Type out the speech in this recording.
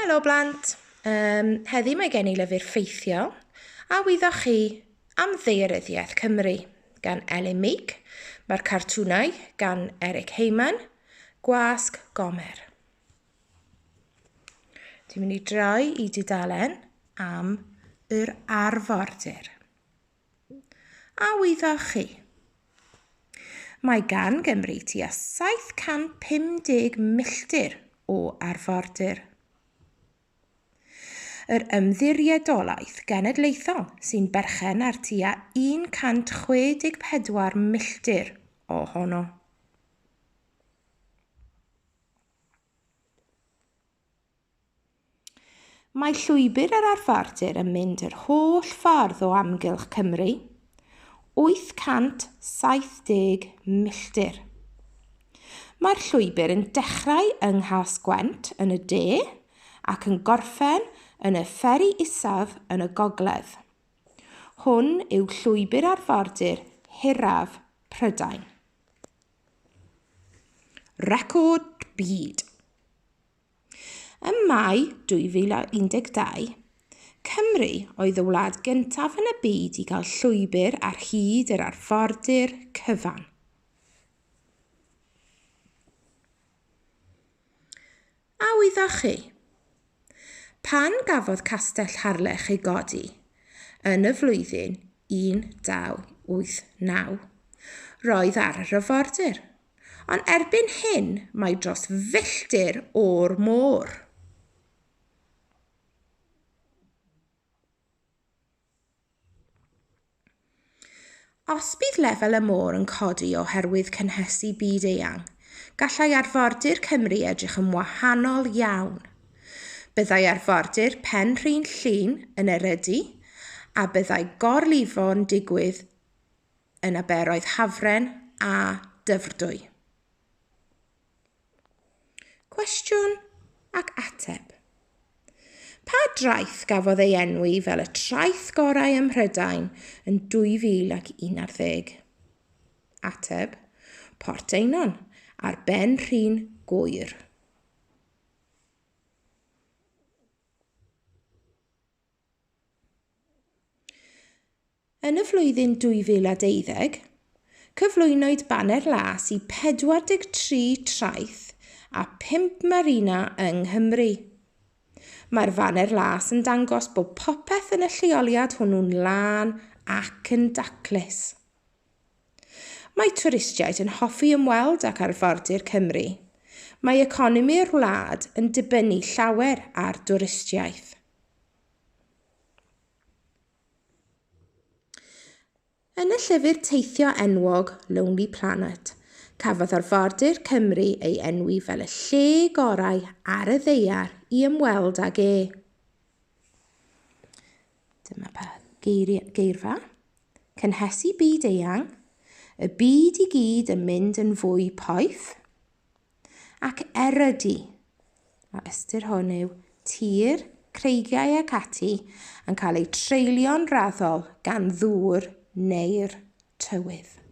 Helo blant! Um, heddi mae gen i lyfr ffeithiol a wyddoch chi am ddaearyddiaeth Cymru gan Elin Meek. Mae'r cartwnau gan Eric Heyman, Gwasg Gomer. Dwi'n mynd i droi i dudalen am yr arfordir. A wyddoch chi? Mae gan Gymru tua 750 milltir o arfordir. Yr Ymddiriedolaeth Genedlaethol sy'n berchen ar tua 164 milltir ohono. Mae llwybr yr arfordir yn mynd yr holl ffordd o amgylch Cymru, 870 milltir. Mae'r llwybr yn dechrau yng Nghas-gwent yn y de ac yn gorffen yn y Fferi Isaf yn y gogledd. Hwn yw llwybr arfordir hiraf Prydain. Record byd. Ym Mai 2012, Cymru oedd y wlad gyntaf yn y byd i gael llwybr ar hyd yr arfordir cyfan. A wyddoch chi? Pan gafodd Castell Harlech ei godi yn y flwyddyn 1989, roedd ar yr arfordir. Ond erbyn hyn mae dros filltir o'r môr. Os bydd lefel y môr yn codi oherwydd cynhesu byd eang, gallai arfordir Cymru edrych yn wahanol iawn. Byddai arfordir Penrhyn Llŷn yn erydu a byddai gorlifo'n digwydd yn aberoedd Hafren a Dyfrdwy. Cwestiwn ac ateb. Pa draeth gafodd ei enwi fel y traeth gorau ym Mhrydain yn 2011? Ateb, Port Einon, ar ben Rhyn Gŵyr. Yn y flwyddyn 2012, cyflwynwyd Baner Las i 43 traeth a phump marina yng Nghymru. Mae'r Faner Las yn dangos bod popeth yn y lleoliad hwnnw'n lân ac yn daclus. Mae twristiaid yn hoffi ymweld ag arfordir Cymru. Mae economi'r wlad yn dibynnu llawer ar dwristiaeth. Yn y llyfr teithio enwog Lonely Planet, cafodd arfordir Cymru ei enwi fel y lle gorau ar y ddaear i ymweld ag e. Dyma pa geirfa. Cynhesu byd eang, y byd i gyd yn mynd yn fwy poeth, ac erydu. A ystyr hwn yw tir, creigiau ac ati yn cael eu treulio'n raddol gan ddŵr neu'r tywydd.